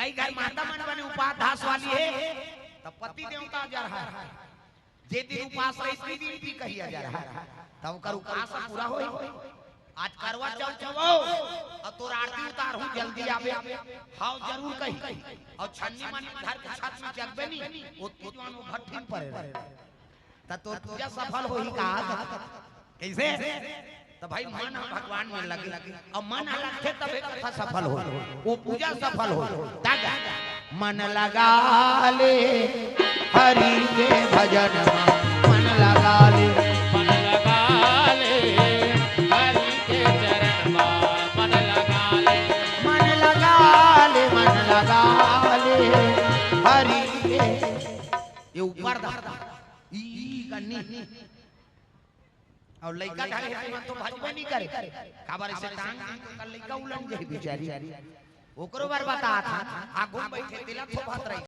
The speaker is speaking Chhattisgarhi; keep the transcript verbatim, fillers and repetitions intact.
कई घर माता मन बने उपास धास वाली हे, त पति देवता जर हे, जे दिन उपास रही, उही दिन पी कहिया जर हे, त ओकर उपास पूरा होही। आज करवा चौथ हवय, अउ तोर आरती उतारहूं, जल्दी आबे, हाव जरूर कही। अउ छन्नी मन धर के छत में जगबे नी, ओ तुझवान ओ भट्ठी में परे रहे। त तोर पूजा सफल होही का? कइसे? त भाई, मन ह भगवान में लगे, अउ मन ह लगथे तभे कथा सफल होही, ओ पूजा सफल होही। त गा, मन लगा ले हरि के भजन मा, मन लगा ले। मन लगा ले हरि के चरण मा, मन लगा ले। मन लगा ले, मन लगा ले हरि के। ये ऊपर दा, ई, ई कन्नी। अउ लइका ढाले हे, तुमन तो भजबे नी करे। काबर अइसे टांग दी तो कल लइका उलट जाही बिचारी। ओकरो बर बतात हंव, आगू में बइठे तेला थोपत रही।